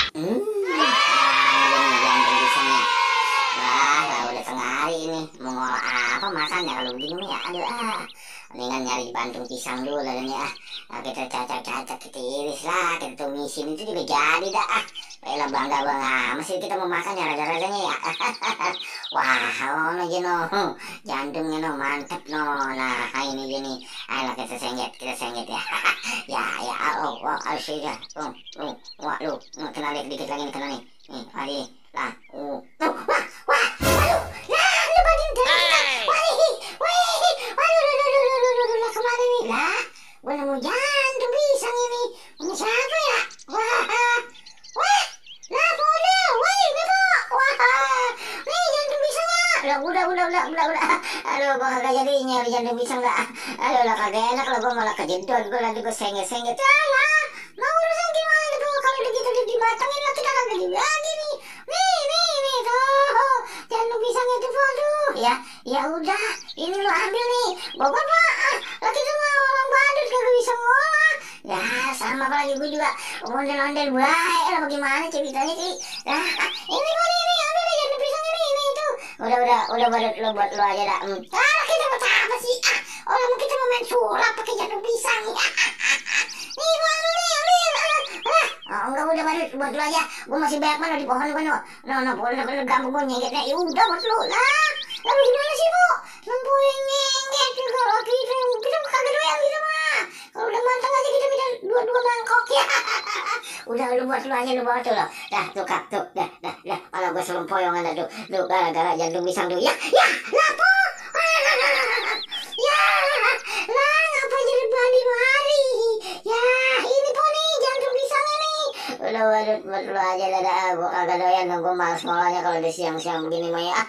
Ini jantung pisangnya. Wah, udah tengah hari ini. Mau ngolah apa makannya kalau begini ya? Aduh, mendingan nyari bantung pisang dulu dan ya. Nah, kita cacak-cacak, kita iris lah, kita tumisin itu juga jadi dah. Baiklah bangga masih kita mau makan ya raja-rajanya ya. Wah, oh no gino, jantungnya no mantap no. Nah, ini gini, ayolah kita sengget ya. Ya, oh, asyik ya. Wah, lu, kena dikit lagi nih, kena nih. Nih, adi, lah, wah, waduh, lah, lepatin terus, waduh, kemana nih, lah, gue nemu jantung pisang ini, siapa ya, wah, lah, bodoh, Bebo, wah, nih jantung pisangnya, udah, aduh, gue kagak jadi nyari jantung pisang dah, aduh, lah kagak enak lah, gue malah kejedot, gue sengget, lah, mau urusan gimana tuh, kalau begitu dimatangin lah kita kagak dibagi nih, nih, tuh, jantung pisangnya tuh, waduh, ya udah, ini lo ambil nih, bapak lah kita mah orang badut kagak bisa ngolah, ya sama apalagi gue juga ondel-ondel baik lah bagaimana ceritanya sih, nah ini kok ini ambil nih jantung pisangnya ini tuh, udah badut lo buat lo aja dah, kita buat apa sih, orang kita mau main sulap pakai jantung pisang, nih gua ambil enggak udah buat lu aja, gua masih banyak mana di pohon gua no boleh gampang gua nyenggetnya, ya udah buat lu lah, lalu gimana sih bu, lempuin nyengget juga lagi, kita kagak doyan gitu mah, kalau udah matang aja kita minta dua mangkok ya, udah lu buat lu aja, lu bawa tuh lo, tuh kak, dah, malah gua selumpoyongan dah tuh, gara-gara jantung pisang tuh, ya, lapo, ya, lah ngapa jadi balik hari, ya ini po nih jantung pisang ini, udah buat lu aja dah, gua kagak doyan, gua malas ngolahnya kalau udah siang-siang begini mah ya.